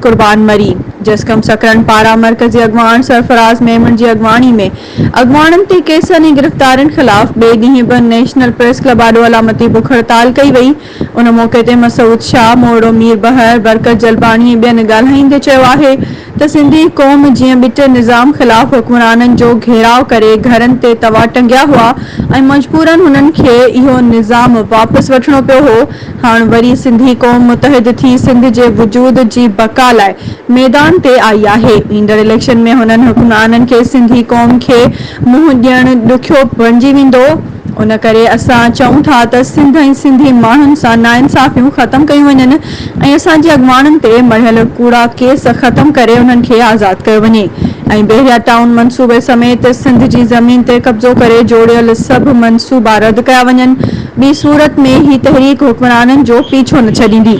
قربان مري، جسقم سڪرنڊ پاران مرڪزي اڳواڻ سرفراز ميمڻ جي اڳواڻي ۾ اڳواڻن تي ڪيسن ۽ گرفتارين خلاف ٻئي ڏينهن به نيشنل پريس ڪلب آڏو علامتي بک هڙتال ڪئي وئي. ان موقعي تي مسعود شاهه، مورڙو مير بحر، برڪت جلباڻي ۽ ٻين ڳالهائيندي چيو آهي ته سنڌي قوم جيئن ٻٽي نظام خلاف حڪمرانن جو گهيراء ڪري گهرن تي توا ٽنگيا هئا ۽ مجبورن هنن کي اهو نظام واپس وٺڻو پيو هو هاڻ وري سنڌي قوم متحد ٿي سنڌ جي وجود جي بقا لاء ميدان تي آئي آهي. ايندڙ اليڪشن ۾ هنن حڪمرانن کي سنڌي قوم کي منهن ڏيڻ ڏکيو بڻجي ويندو. ان ڪري اسان چئون ٿا ته سنڌ ۽ سنڌي ماڻهن سان ناانصافيون ختم ڪيون وڃن ۽ اسان جي اڳواڻن تي مڙهيل ڪوڙا ڪيس ختم ڪري انهن کي آزاد ڪيو وڃي ۽ بحريا ٽائون منصوبي سميت سنڌ جي زمين تي قبضو ڪري جوڙيل سڀ منصوبا رد ڪيا وڃن ٻي صورت ۾ هي تحريڪ حڪمرانن جو پيڇو نه ڇڏيندي.